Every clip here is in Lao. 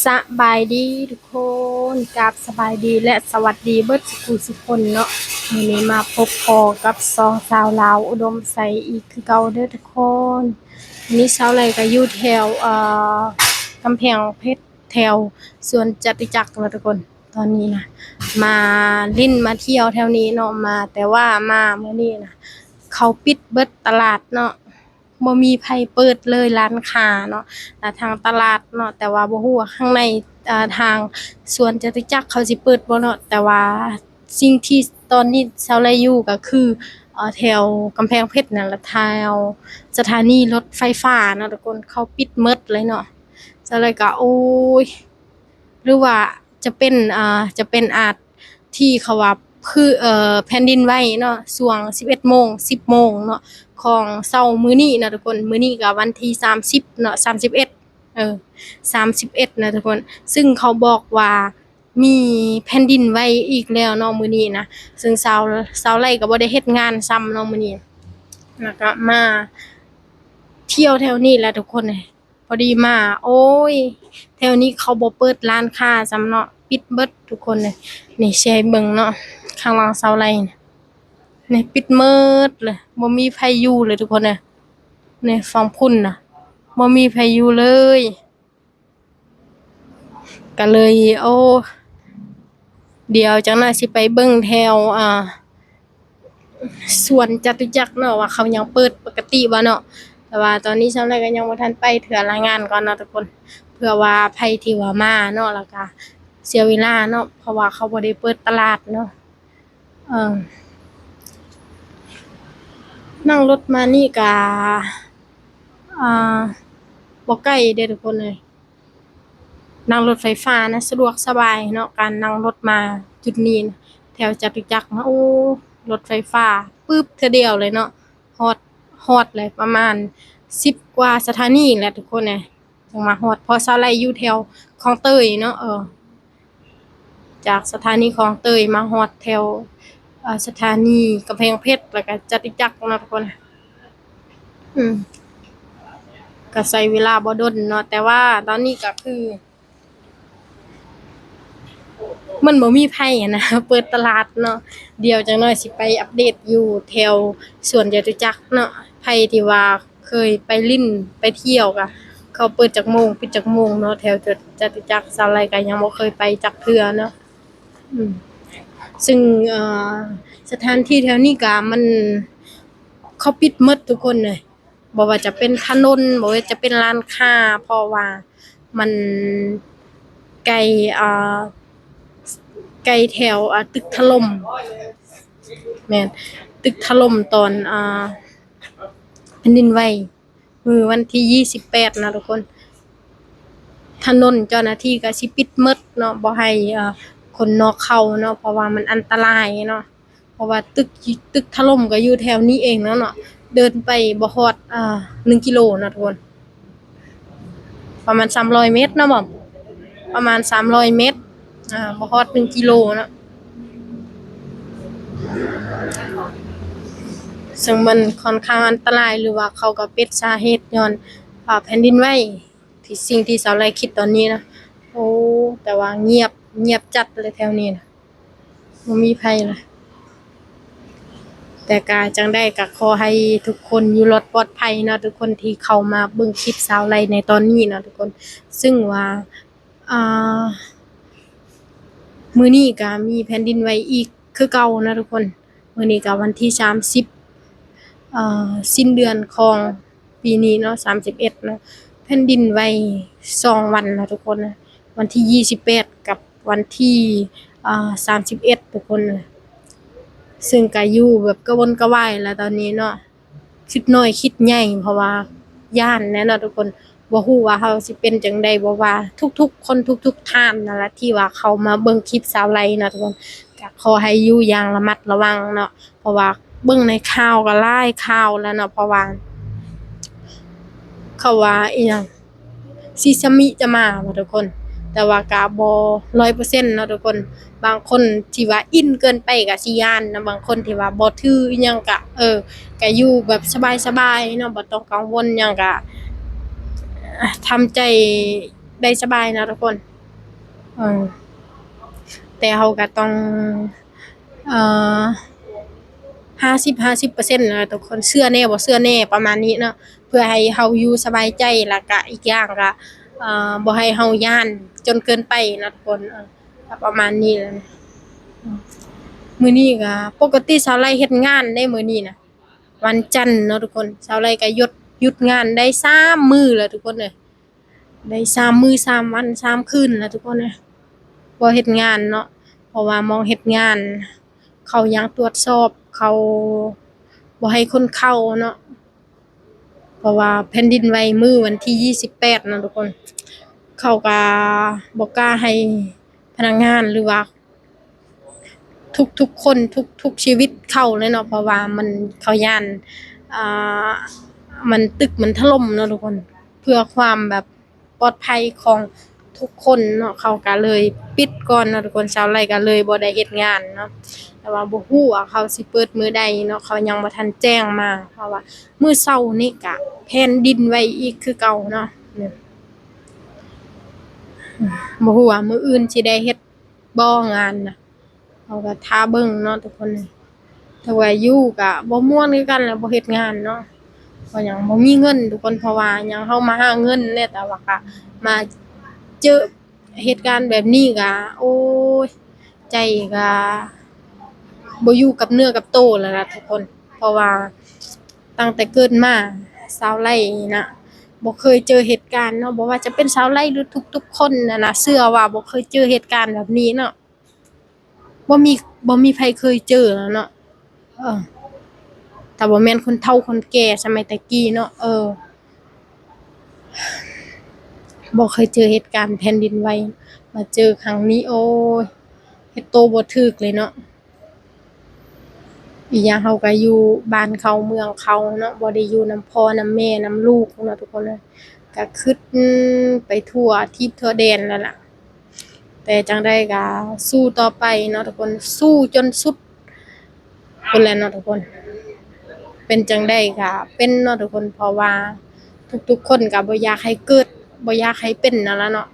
ສະບາຍດີທຸກຄົນ ກາບສະບາຍດີ ແລະ ສະຫວັດດີເບິດສຸຜູ້ສຸຄົນເນາະ. ມື້ນີ້ມາພົບພໍ້ກັບຊ່ອງສາວລາວອຸດົມໄຊອີກຄືເກົ່າເດີທຸກຄົນ. ມື້ນີ້ສາວໄລກໍຢູ່ແຖວ ເອີ ກຳແພງເພັດ ແຖວສວນຈະຕຸຈັກເນາະທຸກຄົນ. ຕອນນີ້ນະ ມາຫຼິ້ນມາທ່ຽວແຖວນີ້ເນາະ ມາ ແຕ່ວ່າມາມື້ນີ້ນະ ເຂົາປິດເບິດຕະຫຼາດເນາະ. ບໍ່ມີໃຜເປີດເລີຍຮ້ານຄ້າເນາະ ແລະ ທາງຕະຫຼາດເນາະ. ແຕ່ວ່າບໍ່ຮູ້ວ່າຂ້າງໃນ ເອີ ທາງສວນຈະຕຸຈັກເຂົາຊິເປີດບໍ່ເນາະ. ແຕ່ວ່າສິ່ງທີ່ຕອນນີ້ສາວໄລຢູ່ກໍຄື ເອີ ແຖວກຳແພງເພັດນັ້ນລະ ແຖວສະຖານີລົດໄຟຟ້າເນາະທຸກຄົນ ເຂົາປິດໝົດເລີຍເນາະ. ສາວໄລກໍ ໂອ້ຍ ຫຼືວ່າຈະເປັນ ເອີ ຈະເປັນອາດ ທີ່ເຂົາວ່າ ຄື ເອີ ແຜ່ນດິນໄຫວເນາະ ຊ່ວງສິບເອັດໂມງ ສິບໂມງເນາະ ຂອງເຊົ້າມື້ນີ້ເນາະທຸກຄົນ. ມື້ນີ້ກໍວັນທີສາມສິບເນາະ ສາມສິບເອັດ ເອີ ສາມສິບເອັດນະທຸກຄົນ. ຊຶ່ງເຂົາບອກວ່າມີແຜ່ນດິນໄຫວອີກແລ້ວເນາະມື້ນີ້ນະ. ຊຶ່ງສາວ ສາວໄລກໍບໍ່ໄດ້ເຮັດງານຊ້ຳເນາະມື້ນີ້ ແລ້ວກໍມາທ່ຽວແຖວນີ້ແຫຼະທຸກຄົນ. ພໍດີມາ ໂອ້ຍ ແຖວນີ້ເຂົາບໍ່ເປີດຮ້ານຄ້າຊ້ຳເນາະ ປິດເບິດທຸກຄົນເລີຍ. ນີ້ຊິໃຫ້ເບິ່ງເນາະ ຂ້າງຫຼັງສາວໄລນີ້ ນີ້ປິດໝົດເລີຍ ບໍ່ມີໃຜຢູ່ເລີຍທຸກຄົນເລີຍ. ນີ້ຝັ່ງພຸ້ນນະ ບໍ່ມີໃຜຢູ່ເລີຍ. ກໍເລີຍ ໂອ້ ດຽວຈັກໜ້ອຍຊິໄປເບິ່ງແຖວ ອ່າ ສວນຈະຕຸຈັກເນາະ ວ່າເຂົາຍັງເປີດປົກກະຕິບໍ່ເນາະ. ແຕ່ວ່າຕອນນີ້ສາວໄລກໍຍັງບໍ່ທັນໄປເທື່ອ ລາຍງານກ່ອນເນາະທຸກຄົນ ເພື່ອວ່າໃຜທີ່ວ່າມາເນາະ ແລ້ວກໍເສຍເວລາເນາະ ເພາະວ່າເຂົາບໍ່ໄດ້ເປີດຕະຫຼາດເນາະ. ເອີ ນັ່ງລົດມານີ້ກໍ ອ່າ ບໍ່ໄກເດ້ທຸກຄົນເອີຍ. ນັ່ງລົດໄຟຟ້ານະ ສະດວກສະບາຍເນາະ ການນັ່ງລົດມາຈຸດນີ້ນະ ແຖວຈະຕຸຈັກນະ. ໂອ້ ລົດໄຟຟ້າປຶບເທື່ອດຽວເລີຍເນາະ ຮອດ ຮອດເລີຍ ປະມານສິບກວ່າສະຖານີແຫຼະທຸກຄົນເອີຍ ຈຶ່ງມາຮອດ. ເພາະສາວໄລຢູ່ແຖວຄອງເຕີຍເນາະ ເອີ ຈາກສະຖານີຄອງເຕີຍມາຮອດແຖວ ເອີ ສະຖານີກຳແພງເພັດ ແລ້ວກໍຈະຕຸຈັກເນາະທຸກຄົນ. ອືມ ກໍໃຊ້ເວລາບໍ່ດົນເນາະ ແຕ່ວ່າຕອນນີ້ກໍຄື ມັນບໍ່ມີໃຜຫັ້ນນະ ເປີດຕະຫຼາດເນາະ. ດຽວຈັກໜ້ອຍຊິໄປອັບເດດຢູ່ແຖວສວນຈະຕຸຈັກເນາະ. ໃຜທີ່ວ່າເຄີຍໄປຫຼິ້ນໄປທ່ຽວກະ ເຂົາເປີດຈັກໂມງ ປິດຈັກໂມງເນາະ ແຖວຈະ ຈະຕຸຈັກ. ສາວໄລກະຍັງບໍ່ເຄີຍໄປຈັກເທື່ອເນາະ. ອືມ ຊຶ່ງ ເອີ ສະຖານທີ່ແຖວນີ້ກະມັນ ເຂົາປິດໝົດທຸກຄົນເລີຍ. ບໍ່ວ່າຈະເປັນຖະໜົນ ບໍ່ວ່າຈະເປັນຮ້ານຄ້າ ເພາະວ່າມັນໃກ້ ເອີ ໃກ້ແຖວ ເອີ ຕຶກຖະຫຼົ່ມ ແມ່ນ ຕຶກຖະຫຼົ່ມຕອນ ເອີ ແຜ່ນດິນໄຫວມື້ວັນທີຊາວແປດນະທຸກຄົນ. ຖະໜົນເຈົ້າໜ້າທີ່ກໍຊິປິດໝົດເນາະ ບໍ່ໃຫ້ ເອີ ຄົນນອກເຂົ້າເນາະ ເພາະວ່າມັນອັນຕະລາຍເນາະ. ເພາະວ່າຕຶກ ຕຶກຖະຫຼົ່ມກໍຢູ່ແຖວນີ້ເອງເນາະ ເດີນໄປບໍ່ຮອດ ອ່າ ໜຶ່ງກິໂລເນາະທຸກຄົນ ປະມານສາມຮ້ອຍເມັດເນາະ ປະມານສາມຮ້ອຍເມັດ ອ່າ ບໍ່ຮອດໜຶ່ງກິໂລເນາະ. ເຊິ່ງມັນຂ້ອນຂ້າງອັນຕະລາຍ ຫຼືວ່າເຂົາກໍປິດສາເຫດຍ້ອນ ອ່າ ແຜ່ນດິນໄຫວ ທີ່ ສິ່ງທີ່ສາວໄລຄິດຕອນນີ້ນະ. ໂອ້ ແຕ່ວ່າງຽບ ງຽບຈັດເລີຍແຖວນີ້ນະ ບໍ່ມີໃຜລະ. ແຕ່ກະຈັ່ງໃດກະຂໍໃຫ້ທຸກຄົນຢູ່ລອດປອດໄພເນາະ ທຸກຄົນທີ່ເຂົ້າມາເບິ່ງຄລິບສາວໄລໃນຕອນນີ້ເນາະທຸກຄົນ. ຊຶ່ງວ່າ ອ່າ ມື້ນີ້ກະມີແຜ່ນດິນໄຫວອີກຄືເກົ່າເນາະທຸກຄົນ. ມື້ນີ້ກະວັນທີສາມສິບ ເອີ ສິ້ນເດືອນຂອງ ປີນີ້ເນາະ ສາມສິບເອັດເນາະ ແຜ່ນດິນໄຫວສອງວັນນະທຸກຄົນນະ ວັນທີຊາວແປດກັບວັນທີ ອ່າ ສາມສິບເອັດທຸກຄົນນະ. ເຊິ່ງກະຢູ່ແບບກະວົນກະວາຍລະຕອນນີ້ເນາະ ຄິດນ້ອຍຄິດໃຫຍ່ ເພາະວ່າຢ້ານແຫຼະເນາະທຸກຄົນ. ບໍ່ຮູ້ວ່າເຮົາຊິເປັນຈັ່ງໃດ ບໍ່ວ່າທຸກໆຄົນທຸກໆທ່ານນັ້ນລະ ທີ່ວ່າເຂົ້າມາເບິ່ງຄລິບສາວໄລເນາະທຸກຄົນ ກະຂໍໃຫ້ຢູ່ຢ່າງລະມັດລະວັງເນາະ. ເພາະວ່າເບິ່ງໃນຂ່າວກໍຫຼາຍຂ່າວແລ້ວເນາະ ເພາະວ່າເຂົາວ່າອີ່ຫຍັງ ຊີຊາມິຈະມາວ່າທຸກຄົນ ແຕ່ວ່າກະບໍ່ຮ້ອຍເປີເຊັນເນາະທຸກຄົນ. ບາງຄົນທີ່ວ່າອິນເກີນໄປກະຊິຢ້ານເນາະ ບາງຄົນທີ່ວ່າບໍ່ຖືອີ່ຫຍັງກະ ເອີ ກະຢູ່ແບບສະບາຍໆເນາະ ບໍ່ຕ້ອງກັງວົນຫຍັງ ກະທຳໃຈ ໄດ້ສະບາຍເນາະທຸກຄົນ. ເອີ ແຕ່ເຮົາກໍຕ້ອງ ເອີ ຫ້າສິບ ຫ້າສິບເປີເຊັນນະທຸກຄົນ, ເຊື່ອແດ່ບໍ່ເຊື່ອແດ່ ປະມານນີ້ເນາະ, ເພື່ອໃຫ້ເຮົາຢູ່ສະບາຍໃຈ ແລ້ວກະອີກຢ່າງກະ ເອີ ບໍ່ໃຫ້ເຮົາຢ້ານຈົນເກີນໄປເນາະທຸກຄົນ. ເອີ ກໍປະມານນີ້ແຫຼະ. ມື້ນີ້ກໍ ປົກກະຕິສາວໄລເຮັດງານເດ້ ມື້ນີ້ນະ ວັນຈັນເນາະທຸກຄົນ, ສາວໄລກໍຢຸດ ຢຸດງານໄດ້ສາມມື້ແລ້ວທຸກຄົນເອີຍ. ໄດ້ສາມມື້ສາມວັນສາມຄືນລະທຸກຄົນເອີຍ ບໍ່ເຮັດງານເນາະ, ເພາະວ່າໝ່ອງເຮັດງານເຂົາຍັງຕວດສອບ, ເຂົາບໍ່ໃຫ້ຄົນເຂົ້າເນາະ, ເພາະວ່າແຜ່ນດິນໄຫວມື້ວັນທີຊາວແປດເນາະທຸກຄົນ, ເຂົາກໍບໍ່ກ້າໃຫ້ພະນັກງານ ຫຼືວ່າ ທຸກໆຄົນ ທຸກໆຊີວິດເຂົ້າເລີຍເນາະ, ເພາະວ່າມັນ ເຂົາຢ້ານ ອ່າ ມັນ ຕຶກມັນຖະຫຼົ່ມເນາະທຸກຄົນ, ເພື່ອຄວາມແບບປອດໄພຂອງທຸກຄົນເນາະ, ເຂົາກໍເລີຍປິດກ່ອນເນາະທຸກຄົນ. ສາວໄລກໍເລີຍບໍ່ໄດ້ເຮັດງານເນາະ, ແຕ່ວ່າບໍ່ຮູ້ວ່າເຂົາຊິເປີດມື້ໃດເນາະ, ເຂົາຍັງບໍ່ທັນແຈ້ງມາ, ເພາະວ່າມື້ເຊົ້ານີ້ກະແຜ່ນດິນໄຫວອີກຄືເກົ່າເນາະ. ນີ້ ບໍ່ຮູ້ວ່າມື້ອື່ນຊິໄດ້ເຮັດ ບໍ່ງານນະ, ເຮົາກໍຖ້າເບິ່ງເນາະທຸກຄົນ. ແຕ່ວ່າຢູ່ກໍບໍ່ມ່ວນຄືກັນແຫຼະ ບໍ່ເຮັດງານເນາະ, ເພາະຫຍັງ ບໍ່ມີເງິນທຸກຄົນ, ເພາະວ່າຫຍັງ ເຮົາມາຫາເງິນແຫຼະ ແຕ່ວ່າກໍມາເຈີເຫດການແບບນີ້ກໍ ໂອ້ຍ ໃຈກໍບໍ່ຢູ່ກັບເນື້ອກັບໂຕແລ້ວລະທຸກຄົນ. ເພາະວ່າຕັ້ງແຕ່ເກີດມາ ສາວໄລນະ ບໍ່ເຄີຍເຈີເຫດການເນາະ, ບໍ່ວ່າຈະເປັນສາວໄລ ຫຼື ທຸກໆຄົນນະນະ ເຊື່ອວ່າບໍ່ເຄີຍເຈີເຫດການແບບນີ້ເນາະ. ບໍ່ມີ ບໍ່ມີໃຜເຄີຍເຈີແລ້ວເນາະ, ເອີ ຖ້າບໍ່ແມ່ນຄົນເຖົ້າຄົນແກ່ສະໄໝແຕ່ກີ້ເນາະ, ເອີ ບໍ່ເຄີຍເຈີເຫດການແຜ່ນດິນໄຫວ, ມາເຈີຄັ້ງນີ້ ໂອ້ຍ ເຮັດໂຕບໍ່ຖືກເລີຍເນາະ. ອີກຢ່າງເຮົາກໍຢູ່ບ້ານເຂົາເມືອງເຂົາເນາະ, ບໍ່ໄດ້ຢູ່ນຳພໍ່ນຳແມ່ນຳລູກເນາະທຸກຄົນເອີຍ, ກໍຄຶດໄປທົ່ວທີບທົ່ວແດນນັ້ນລະ. ແຕ່ຈັ່ງໃດກໍສູ້ຕໍ່ໄປເນາະທຸກຄົນ, ສູ້ຈົນສຸດພຸ້ນແຫຼະເນາະທຸກຄົນ. ເປັນຈັ່ງໃດກໍເປັນເນາະທຸກຄົນ, ເພາະວ່າທຸກໆຄົນກໍບໍ່ຢາກໃຫ້ເກີດ ບໍ່ຢາກໃຫ້ເປັນນັ້ນລະເນາະ.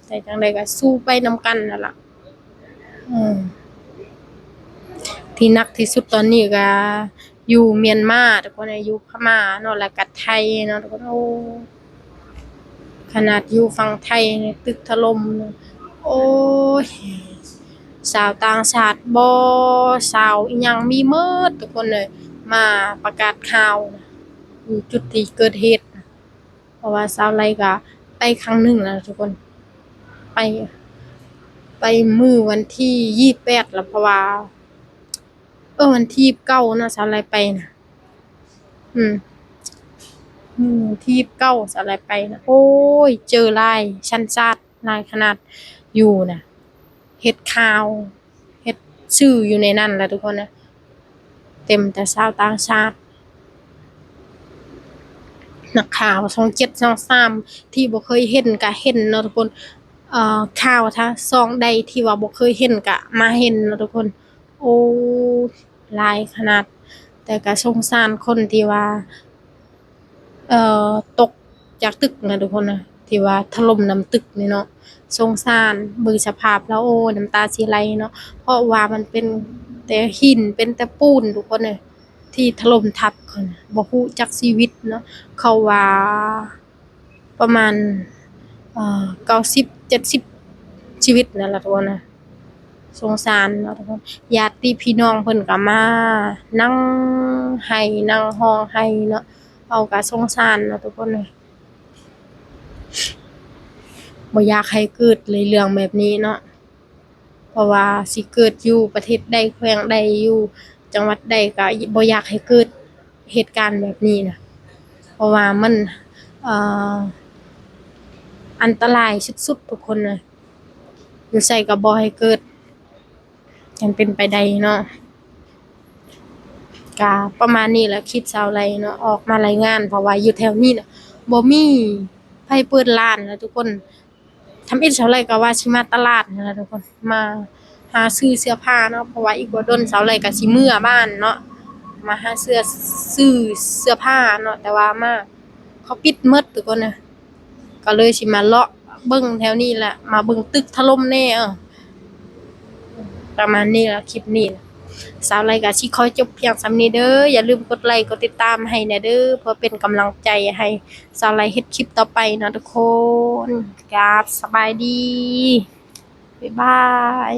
ແຕ່ຈັ່ງໃດກໍສູ້ໄປນຳກັນນັ້ນລະ. ເອີ ທີ່ໜັກທີ່ສຸດຕອນນີ້ກໍຢູ່ມຽນມາທຸກຄົນ, ຢູ່ພະມ້າເນາະ ແລ້ວກໍໄທເນາະທຸກຄົນ. ໂອ້ ຂະໜາດຢູ່ຝັ່ງໄທນີ້ຕຶກຖະຫຼົ່ມ, ໂອ້ຍ ຊາວຕ່າງຊາດບໍ ຊາວອີ່ຫຍັງມີໝົດທຸກຄົນເອີຍ, ມາປະກາດຂ່າວຢູ່ຈຸດທີ່ເກີດເຫດ. ເພາະວ່າສາວໄລກໍໄປຄັ້ງໜຶ່ງແລ້ວທຸກຄົນ, ໄປ ໄປມື້ວັນທີຊາວແປດລະ, ເພາະວ່າ ເອີ ວັນທີຊາວເກົ້າເນາະ ສາວໄລໄປນະ, ອືມ ມື້ທີຊາວເກົ້າສາວໄລໄປນະ, ໂອ້ຍ ເຈີຫຼາຍສັນຊາດ ຫຼາຍຂະໜາດຢູ່ນະ. ເຮັດຂ່າວ ເຮັດສື່ຢູ່ໃນນັ້ນລະທຸກຄົນນະ, ເຕັມແຕ່ຊາວຕ່າງຊາດ. ນັກຂ່າວຊ່ອງເຈັດ ຊ່ອງສາມ ທີ່ບໍ່ເຄີຍເຫັນກະເຫັນເນາະທຸກຄົນ, ເອີ ຂ່າວທາງຊ່ອງໃດທີ່ວ່າບໍ່ເຄີຍເຫັນກະມາເຫັນເນາະທຸກຄົນ. ໂອ້ ຫຼາຍຂະໜາດ, ແຕ່ກະສົງສານຄົນທີ່ວ່າ ເອີ ຕົກຈາກຕຶກນະທຸກຄົນນະ, ທີ່ວ່າຖະຫຼົ່ມນຳຕຶກນີ້ເນາະ, ສົງສານ ເບິ່ງສະພາບລາວ ໂອ້ຍ ນ້ຳຕາຊິໄຫຼເນາະ, ເພາະວ່າມັນເປັນແຕ່ຫີນ ເປັນແຕ່ປູນທຸກຄົນເອີຍ ທີ່ຖະຫຼົ່ມທັບເຂົານະ, ບໍ່ຮູ້ຈັກຊີວິດເນາະ. ເຂົາວ່າປະມານ ເອີ ເກົ້າສິບ ເຈັດສິບຊີວິດນັ້ນລະທຸກຄົນນະ. ສົງສານເນາະທຸກຄົນ, ຍາດຕິພີ່ນ້ອງເພິ່ນກໍມານັ່ງໄຫ້ນັ່ງຮ້ອງໄຫ້ເນາະ, ເຮົາກໍສົງສານເນາະທຸກຄົນເອີຍ. ບໍ່ຢາກໃຫ້ເກີດເລີຍເລື່ອງແບບນີ້ເນາະ, ເພາະວ່າຊິເກີດຢູ່ປະເທດໃດ ແຂວງໃດ ຢູ່ຈັງຫວັດໃດ ກໍບໍ່ຢາກໃຫ້ເກີດເຫດການແບບນີ້ນະ, ເພາະວ່າມັນ ເອີ ອັນຕະລາຍສຸດໆ ທຸກຄົນເອີຍ. ຢູ່ໃສກໍບໍ່ໃຫ້ເກີດ ຄັນເປັນໄປໄດ້ເນາະ. ກະປະມານນີ້ແຫຼະ ຄລິບສາວໄລເນາະ ອອກມາລາຍງານ ເພາະວ່າຢູ່ແຖວນີ້ນະ ບໍ່ມີໃຜເປີດຮ້ານນະທຸກຄົນ. ທຳອິດສາວໄລກໍວ່າຊິມາຕະຫຼາດຫັ້ນລະທຸກຄົນ ມາຫາຊື້ເສື້ອຜ້າເນາະ ເພາະວ່າອີກບໍ່ດົນສາວໄລກໍຊິເມືອບ້ານເນາະ ມາຫາເສື້ອ ຊື້ເສື້ອຜ້າເນາະ ແຕ່ວ່າມາ ເຂົາປິດໝົດທຸກຄົນນະ ກໍເລີຍຊິມາເລາະ ເບິ່ງແຖວນີ້ລະ ມາເບິ່ງຕຶກຖະຫຼົ່ມແດ່. ເອີ ປະມານນີ້ລະ ຄລິບນີ້ ສາວໄລກໍຊິຂໍຈົບພຽງສ່ຳນີ້ເດີ. ຢ່າລືມກົດໄລກົດຕິດຕາມໃຫ້ແດ່ເດີ ເພື່ອເປັນກຳລັງໃຈໃຫ້ສາວໄລເຮັດຄລິບຕໍ່ໄປເນາະທຸກຄົນ. ກາບສະບາຍດີ ບາຍບາຍ.